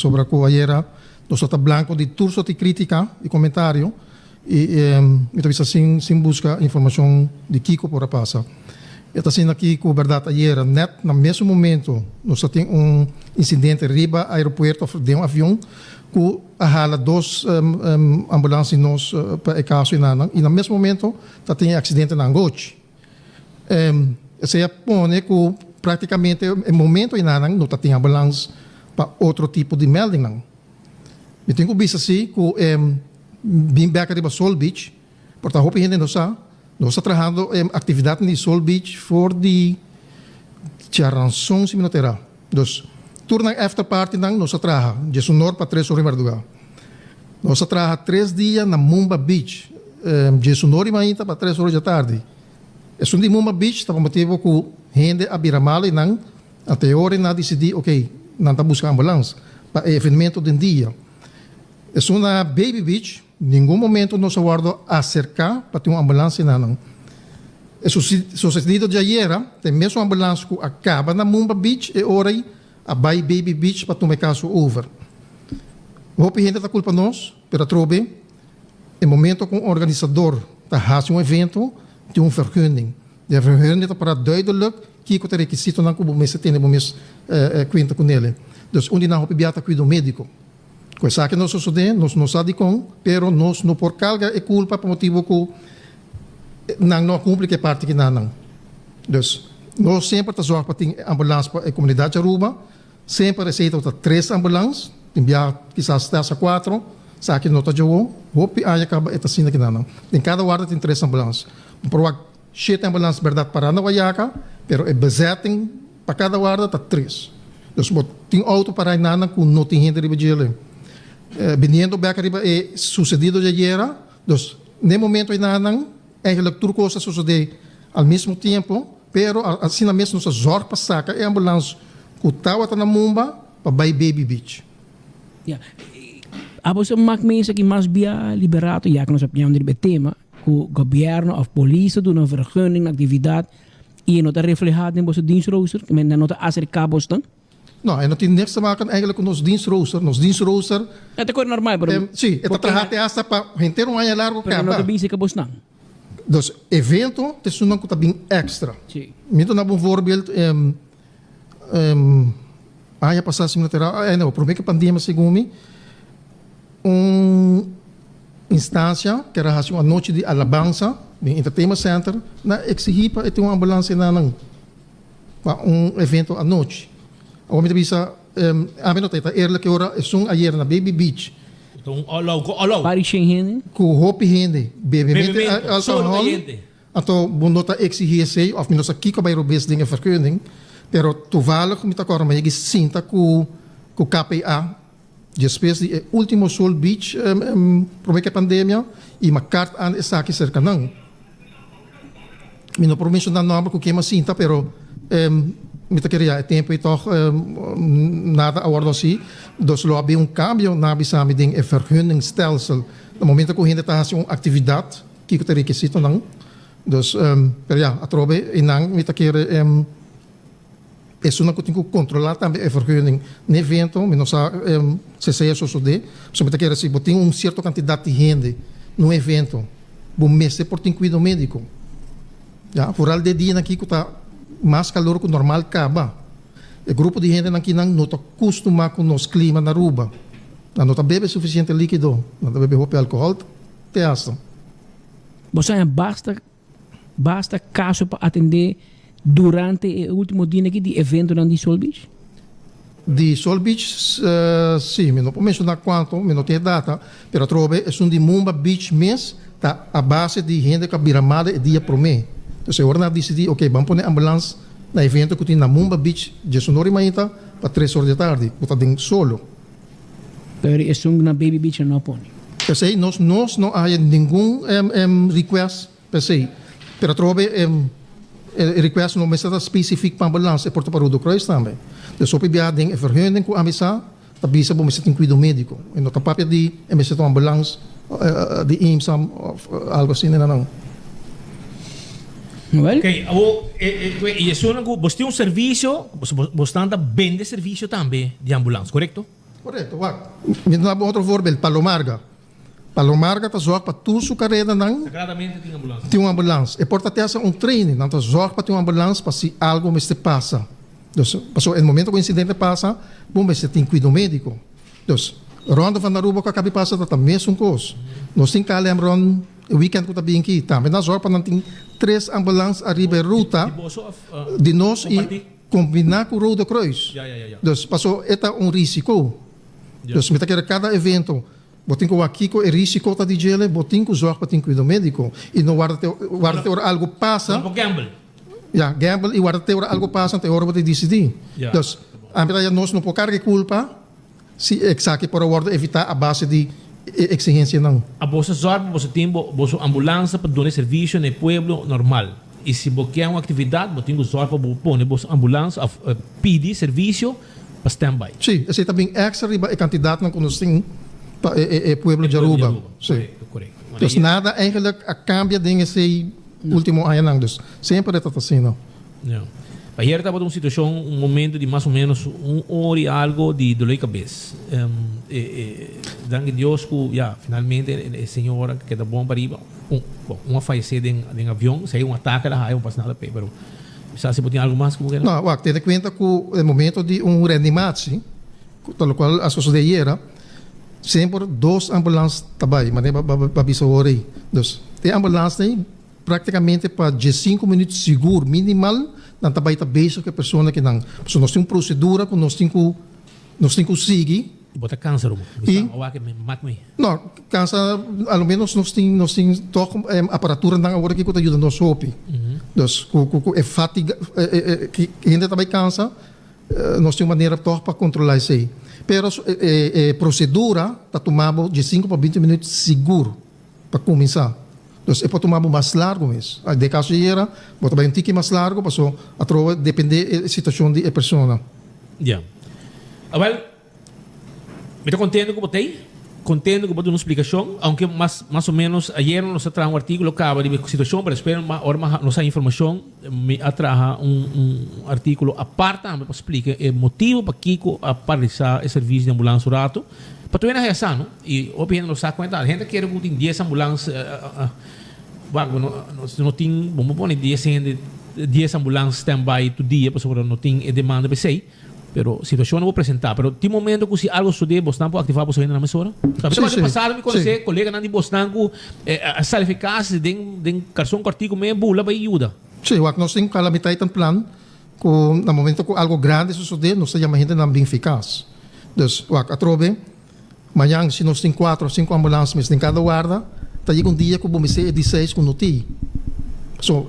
Sobra cu ayera nos a ta blanco di tur soort di critica y comentario y mi ta bisa sin sin busca informacion di kico por a pasa. E ta asina aki cu berdad ayera net na mesun momento nos a tin un incidente riba aeropuerto of den un avion cu a hala dos ambulance di nos pa e caso enanan y na mes momento ta tin e accidente na Angochi. Esei a pone ku praktikamente e momento enanan no ta tin ambulans pa otro tipo di meldingnan. Mi tin ku bisa si ku bin bek ariba Soul Beach, por ta hopi hende no sa, nos ta trahando e aktividatnan di Soul Beach for di djaranson si mi no ta erá. Dus tur nan after partynan nos a traha djesunor pa tres ora di mardugá. Nos a traha tres dia na Mumba Beach, djesunor di mainta pa tres ora djatardi. Esun di Mumba Beach ta pa motibu ku hende a bira malu i nan a te ora i nan a disidí ok, nan ta buska ambulans pa e evenemento den dia. Esun na Baby Beach, ningun momento nos a wòrdu aserká pa tin un ambulans i nan. E susedido djayera ta e mesun ambulans ku a kaba na Mumba Beach e ora ei a bai Baby Beach pa tuma e kaso over. Hopi hende ta kulpa nos, pero atrobe e momento ku un organisador ta hasi un evento tin un vergunning. Den vergunning ta para duidelijk kiko ta e rekisitonan ku bo mester tene bo mes kuenta ku nele. Dus un di nan hopi bia ta kuido médiko. Ku esaki no sosodé, nos no sa dikon, pero nos no por karga e kulpa pa motibu ku nan no a kumpli ku e parti ki nan nan. Dus, nos semper ta zòrg pa tin ambulans pa e komunidat di Aruba. Semper esei tabata tres ambulans, tin bia kisas te hasta kuatro, esaki no ta djawo. Hopi aña kaba e ta asina ki nan nan. Den kada warda tin tres ambulans. Bo por wak shete ambulans bèrdat pará na Wayaca, pero e bezetting pa kada warda ta tres. Dus bo tin outo pará einan ku no tin hende riba djele. Biniendo bèk riba e susedido djayera, dus n'e momento einan Eigenlijk tur kos a sosodé al mismo tiempo, pero asina mes nos a zòrg pa saka e ambulans ku tawata na Mumba pa bai Baby Beach. Ya. Abo sa mak mesa ki mas bia Liberato, ya ku nos a piñando riba e tema, ku gobièrnu òf polis ta duna vergunning na aktividat i e no ta reflehá den boso dienstrooster, ke men nan no ta aserká bosnan? No, e no tin niks te maken eigenlijk ku nos dienstrooster. Nos dienstrooster. E ta kore normal, pero. Sí, e ta traha te hasta pa henter un aña largo kaba. Pero no ta bin seka bosnan. Dus evento ta esunnan ku ta bin extra. Sí. Mi ta duna bo un voorbeeld, aña pasá si mi no ta erá, no, promé ku pandemia segun mi, un instancia ku a hasi un anochi di alabansa den Entertainment Center, nan a eksigí pa e tin un ambulans einan. Pa un evento anochi. Awor mi ta bisa, ami no ta e ta eerlijk e ora esun ayer na Baby Beach. Ta un olou ku olou. Pari shen hende. Ku hopi hende. Bebe Bebementu, solo alkohòl. kayente. Anto bo no ta eksihí esei òf mi no sa kiko a bai robes den e vergunning. Pero toevallig mi ta kòrda mi a yega sinta ku ku KPA despues di e ultimo Soul Beach promé ku e pandemia i mi a kart an esaki serka nan. Mi no por menshoná nòmber ku ken mi a sinta, pero mi ta kere ya e tempu ei tòg nada a wòrdu hasí. Dus lo a bin un kambio nan a bisa mi den e vergunningstelsel. Na momento ku hende ta hasi un aktividat, kiko ta e rekisitonan. Dus, pero ya, atrobe einan mi ta kere esunnan ku tin ku kontrolá tambe e vergunning n'e evento, mi no sa si esei a sosodé. Pasobra mi ta kere si bo tin un sierto kantidat di hende na un evento, bo mester por tin kuido médiko. Ya, foral den dianan aki ku ta mas kalor ku normal kaba. E grupo di hendenan akinan no ta kustumá ku nos klima na Aruba. Nan no ta bebe sufisiente líkido, nan ta bebe hopi alkohòl te hasta. Bo sa basta Basta kaso pa atendé durante e último dia aki di eventonan di Soul Beach? Di Soul Beach, sí. Mi no por menshoná kuantu, mi no tin e data, pero atrobe esun di Mumba Beach mes ta a base di hende ku a bira mala e dia promé. Entonces e ora nan a disidí, oke, ban pone ambulans na evento ku tin na Mumba Beach diesunor di mainta pa tres or di atardi, ku ta den solo. Pero esun na Baby Beach nan no a pone. P'esei nos nos no a haya ningun request p'esei. Pero atrobe e request no mester ta specific pa ambulans, e por ta pa Rode Kruis tambe. Dus hopi biaha den e vergunning ku ami sa ta bisa bo mester tin kuido mediko. E no ta papia di e mester ta un ambulans di IMSA of algo asina nan. Well. Ok, awor e esunnan ku bos tin un servisio, bosnan ta bende servisio tambe di ambulans, korekto? Korekto, wak. Mi ta duna bo otro voorbeeld, Palomarga. Palomarga ta zorg pa tur su karedanan. Sagradamente tin ambulans. Tin un ambulans. E por ta te hasa un training, nan ta zorg pa tin un ambulans pa si algo mester pasa. Dus, pasobra e momento ku insidente pasa, bo mester tin kuido médiko. Dus, Ronde van Aruba ku a kabi pasa ta ta mesun kos. Nos tin KLM rond e weekend ku ta bin aki. Tambe nan zorg pa nan tin tres ambulans ariba e ruta Di boso of di nos i kompartí? kombiná ku Rode Kruis. Ya, ya, ya, ya. Dus, pasobra e ta un risiko. Ya. Dus mi ta kere kada evento Bo tin ku wak kiko e risiko ta di djele, bo tin ku zòrg pa tin kuido médiko i no warda te warda te ora algu pasa. No por gamble. Ya, gamble i warda te ora algu pasa te ora bo ta disidí. Ya. Dus, ami ta ya nos no por karga e kulpa si esaki por a wòrdu evitá a base di e eksigensianan. A boso zòrg pa boso tin bo boso ambulansa pa duna e servisio na e pueblo normal. I si bo ke un aktividat bo tin ku zòrg pa bo pone boso ambulansa òf pidi servisio pa standby. Sí, esei ta bin extra riba e kantidatnan ku nos tin pa e pueblo di Aruba. Sí. Korekto, korekto. Dus nada eigenlijk a kambia den esei ultimo añanan. Dus semper e ta ta asina. Ja. Ayer tabata un situashon, un momento di mas o menos un ora i algo di dolor di kabes. Danki Dios ku ya, finalmente e señora keda bon pariba. Un, bon, un a fayesé den den avion, esei un atake la haya, no pasa nada p'e, pero. Sa si bo tin algu mas ku bo kere? No, wak, tene kuenta ku e momento di un reanimatie, ta lokual a sosodé ayera, semper dos ambulans ta bai, manera bo a bisa awor ei. Dus, e ambulans ei praktikamente pa diesinku minüt sigur, minimal, nan ta bai ta bezig ku e persona kinan. Pasobra nos tin un prosedura ku nos tin ku nos tin ku sigui. Bo ta kansa Rubo? I. Bisa awak mi mak mi. No, kansa a lo menos nos tin nos tin tog aparaturanan awor aki ku ta yuda nos hopi. Dus ku ku ku e fatiga e hende ta bai kansa nos tin un manera tog pa kontrola esei. Pero e e prosedura ta tuma bo diesinku pa binti minüt sigur pa kuminsá. Dus e por tuma bo mas largu mes. Den kaso di ayera bo ta bai un tiki mas largu paso atrobe depende e situashon di e persona. Ya. Awel, mi ta kontento ku bo ta ei, kontento ku bo duna un splikashon, ounke mas mas o ménos ayer nos a traha un artíkulo kaba riba e situashon, pero despues ora nos haña informashon mi a traha un un artíkulo apart tambe pa splika e motibu pakiko a paralisá e servisio di ambulans un ratu, pa tur hende haya sa no, i hopi hende no sa kuenta, hende ta kere ku tin dies ambulans wak nos no tin, bo no por pone dies hende dies ambulans stand by tur dia pasobra no tin e demanda pa esei. Pero situacion no por presenta. Pero tin momento cu si algo sucede bosnan por activa boso hende na mesora? Sí, Sí, sí. Pasado mi conoce Sí. coleganan di bosnan cu a sali fi cas den den carson cortico me bula bay yuda. Sí, wak nos tin calamiteiten plan cu na momento cu algo grandi sucede nos ta yama hendenan bin fi cas. Dus wak atrobe mañan si nos tin cuatro of cinco ambulance mes den cada warda ta yega un dia cu bo mester e di seis cu no tin. So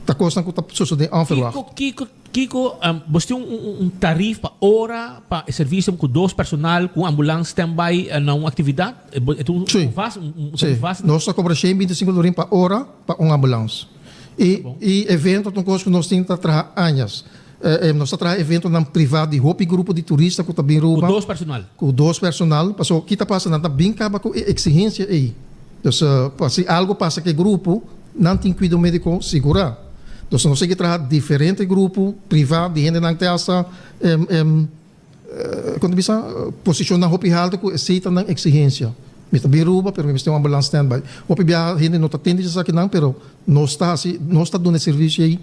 ta cosnan cu ta sucede onverwacht. Kico kico Kiko, Bos tin un tarif pa ora pa e servisio ku dos personal ku un ambulans standby na un aktividat? E ta un vast, un tarif vast? Sí, nos ta kobra shen binti sinku florin pa ora pa un ambulans. I i evento ta un kos ku nos tin ta traha añas. Nos ta traha eventonan privá di hopi grupo di turista ku ta bin Ruba. Ku dos personal? Ku dos personal. Pasobra ki ta pasa? Nan ta bin kaba ku e eksigensia ei. Dus pa si algu pasa ku e grupo, Nan tin kuido médiko sigurá. Dus nos sigui traha diferente grupo privá di hendenan te hasta kon ta bisa posishonnan hopi haltu ku esei ta nan eksigensia. Mi ta bin Ruba pero mi mester un ambulans standby. Hopi biaha hende no ta tende esakinan pero nos ta hasi nos ta duna e servisio ei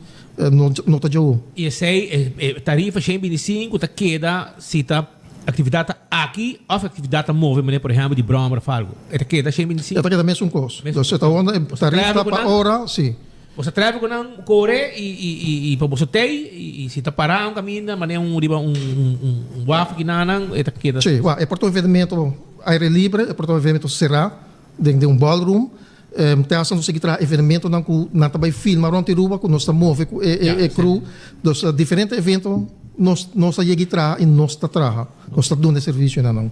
no ta djawo. I esei e tarifa shen binti sinku ta keda si ta Actividad ta aki of actividad ta move manera por ehempel di brommer of algo? E ta keda 125? E ta keda mesun kos. Mesun Dus e ta onda e tarifa ta pa ora, si. Boso traffico nan kore i i i pa boso tei i si ta para un kaminda manera un riba un un un waf kinanan e ta keda. Si, wak e por ta un evenemento aire libre, e por ta un evenemento será den den un ballroom. Te hasta nos sigui traha evenementonan ku nan ta bai filma rònt Aruba ku nos ta move ku e crew. Dus diferente evento nos nos a yega i traha i nos ta traha. Nos ta duna e servicio na nan.